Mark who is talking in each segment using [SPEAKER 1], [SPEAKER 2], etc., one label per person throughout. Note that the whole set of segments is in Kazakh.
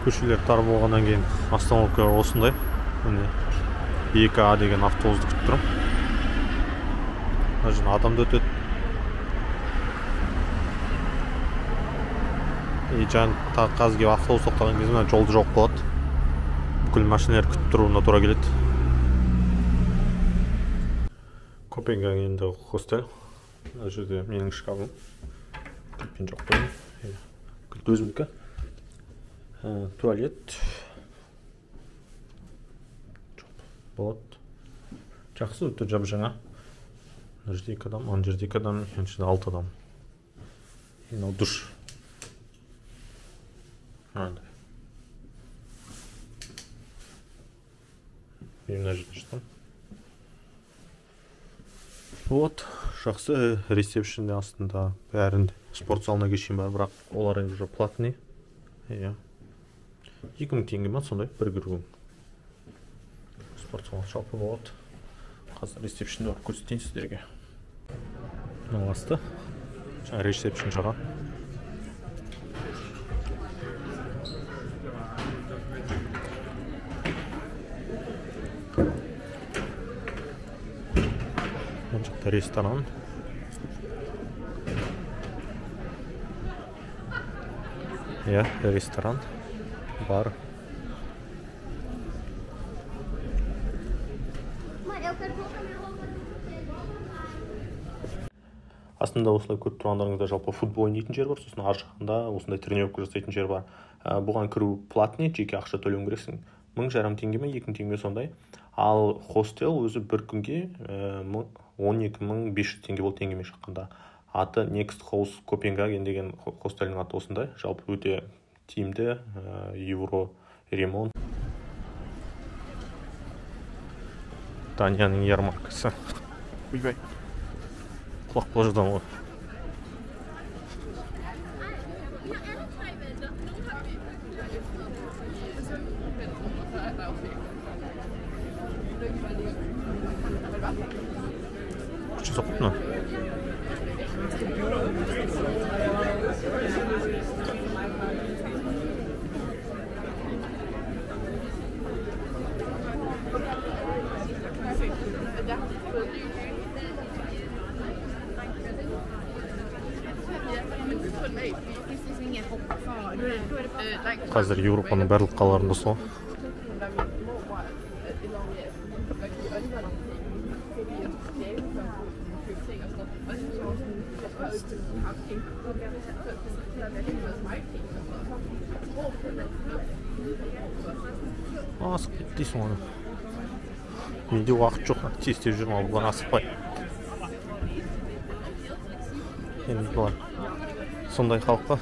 [SPEAKER 1] Көшелер тар болғаннан кейін остановкалар осындай. Міне 2А деген автобусты күтіп тұрмын. Мына жерден адам да өтеді. И жаңа қазір келіп автобус тоқтаған кезде мына жолды жауып қалады. Бүкіл машиналар күтіп тұруына тура келеді. Копенгагенде хостел. Мына жерде менің шкафым. Кілтпен жауып қойдым. Кілт өзімдікі. Туалет. Болады. Жақсы, өте жап-жаңа. Мына жерде 2 адам, ана жерде 2 адам, ана жерде 6 адам. Мынау душ. Мынандай. Мен мына жерде жатамын. Вот, жақсы, ресепшнде астында бәрінде спорт залына шейін бар, бірақ олар енді уже платный. Иә. 2000 теңге ма сондай бір кіруің. Спорт залы жалпы болады. Қазір ресепшнді барып көрсетейін сіздерге. Мынау асты. Жаңа ресепшн жағы. Мына жақта ресторан. Иә, ресторан бар. Астында осылай көріп тұрғандарыңызда жалпы футбол ойнайтын жер бар, сосын ар жағында осындай тренировка жасайтын жер бар. Бұған кіру платный, жеке ақша төлеуің керексің. 1500 теңге ме, 2000 теңге сондай. Ал хостел өзі бір күнге 12500 теңге болды теңгемен шаққанда. Аты Next House Copenhagen деген хостелдің аты осындай. Жалпы өте тиімді, евро ремонт. Данияның ярмаркасы. Ойбай. Құлақ бола жатамын ғой. Күшті соқып мына. Қазір Еуропаның барлық қалаларында сол. Асып кетті дейсің оны. Менде уақыт жоқ, тез тез жүрмін, ал бұлар асықпай. Енді бұлар сондай халыққа.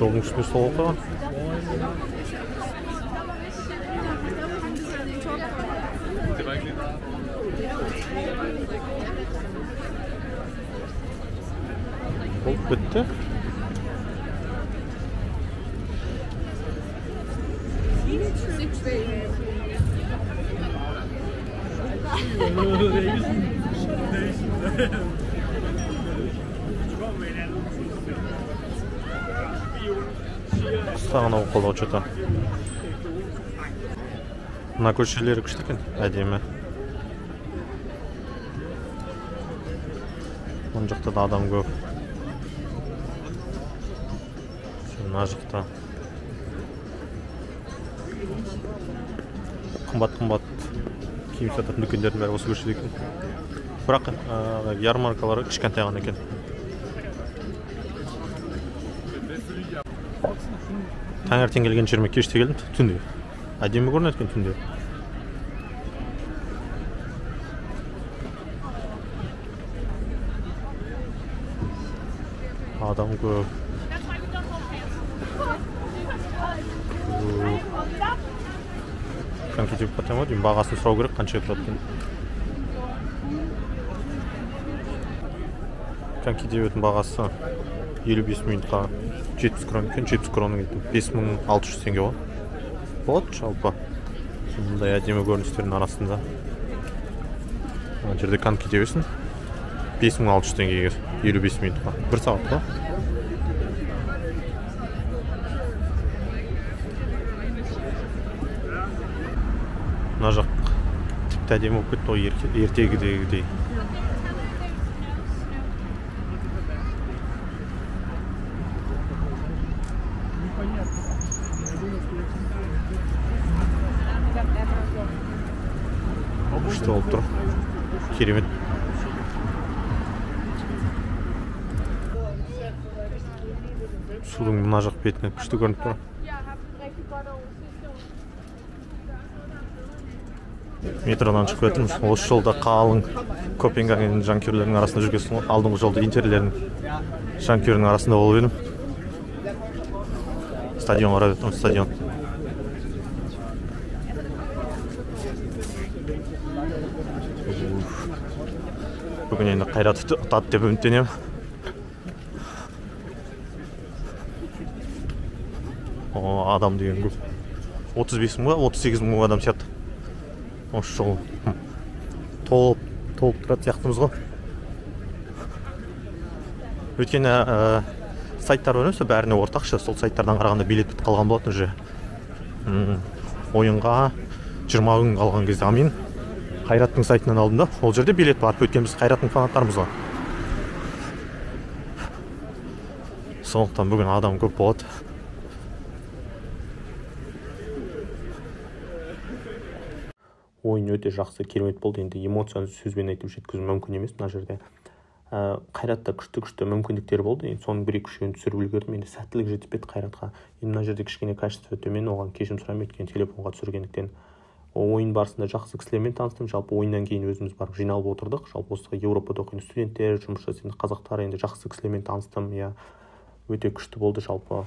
[SPEAKER 1] Жолдың үстіне стол қойған. Болып бітті. Қыста ғана болып қалды ғой что-то. Мына көшелері күшті екен, әдемі. Мына жақта да адам көп. Мына жақта қымбат-қымбат киім сататын дүкендердің бәрі осы көшеде екен. Бірақ ярмаркалары кішкентай ғана екен. Таңертең келген жеріме кеште келдім, түнде. Әдемі көрінеді екен түнде. Адам көп. Коньки теуіп кетемін ғой деймін, бағасын сұрау керек, қанша тұрады екен. Коньки тебетін бағасы 55 минутқа 70 крон екен, 70 кронның 5600 теңге ғой. Болады жалпы. Мұндай әдемі көріністердің арасында. Мына жерде коньки тебесің. 5600 теңгеге 55 минутқа. 1 сағат қой. Мына жақ тіпті әдемі болып кетті ғой, ертегідегідей. Күшті болып тұр. Керемет. Судың мына жақ бетіне күшті көрініп тұр. Метродан шығып кетіміз. Осы жолда қалың Копенгаген жанкүйерлерінің арасында жүргенсің ғой. Алдыңғы жолда Интерлердің жанкүйерінің арасында болып едім. Стадион қарап жатырмын, стадион. Бүгін енді Қайрат ұтады деп үміттенемін. О, адам деген көп. 35 мың ба, 38 мың адам сияқты. Осы жол толып тұрады сияқтымыз ғой. Өйткені сайттар бар емес пе, бәріне ортақшы. Сол сайттардан қарағанда билет бітіп қалған болатын уже. Ойынға 20 күн қалған кезде мен Қайраттың сайтынан алдым да, ол жерде билет бар. Өйткені біз Қайраттың фанаттарымыз ғой. Сондықтан бүгін адам көп болады. Ойын өте жақсы, керемет болды. Енді эмоцияны сөзбен айтып жеткізу мүмкін емес мына жерде. Қайратта күшті-күшті мүмкіндіктер болды. Енді соның бір екі үшеуін түсіріп үлгердім. Енді сәттілік жетіспеді Қайратқа. Енді мына жерде кішкене качество төмен, оған кешірім сұраймын, өйткені телефонға түсіргендіктен. Ойын барысында жақсы кісілермен таныстым. Жалпы ойыннан кейін өзіміз барып жиналып отырдық. Жалпы осы Еуропада оқитын студенттер, жұмыс жасайтын қазақтар, енді жақсы кісілермен таныстым. Иә, өте күшті болды жалпы.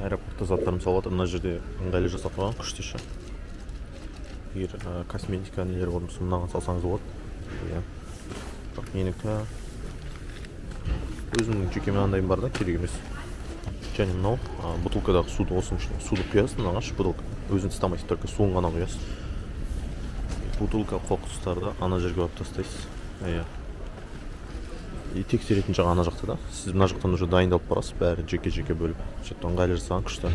[SPEAKER 1] Аэропортта заттарым салып жатыр. Мына жерде ыңғайлы жасап қойған, күшті ше. Егер косметика нелер болса, мынаған салсаңыз болады. Иә. Бірақ менікі өзімнің жеке мынандайым бар да, керек емес. Және мынау бутылкадағы суды осының ішіне суды құясың, мынаған ше бутылка. Өзің ұстамайсың, только суын ғана құясың. Бутылка қоқыстарды ана жерге алып тастайсыз. Иә. И тексеретін жағы ана жақта да. Сіз мына жақтан уже дайындалып барасыз, бәрі жеке-жеке бөліп. Сөйтіп ыңғайлы жасаған күшті.